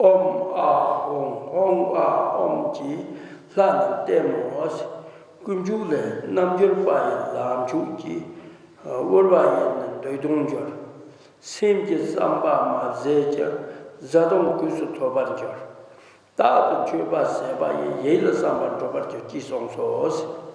ཨོཾ་ཨཱཿཧཱུྃ་ཧཱུྃ་ཨཱཿཧཱུྃ་གྱིས་ལྷ་རྣམས་བསྟེན་མོ། ཀུན་འབྱུང་ལས་རྣལ་འབྱོར་པ་ཡི་ལམ་མཆོག་གིས། དབུལ་བ་ཡིས་ནི་འདོད་དོན་འབྱོར། སེམས་ཀྱི་བསམ་པ་མ་ཟད་ཀྱང་བཟའ་བཏུང་གོས་སུ་ཐོབ་པར་འགྱུར། རྟག་ཏུ་མཆོད་པ་ཟད་པ་ཡིས། ཡིད་ལ་བསམ་པ་འགྲུབ་པར་འགྱུར། ཅེས་གསུངས་སོ།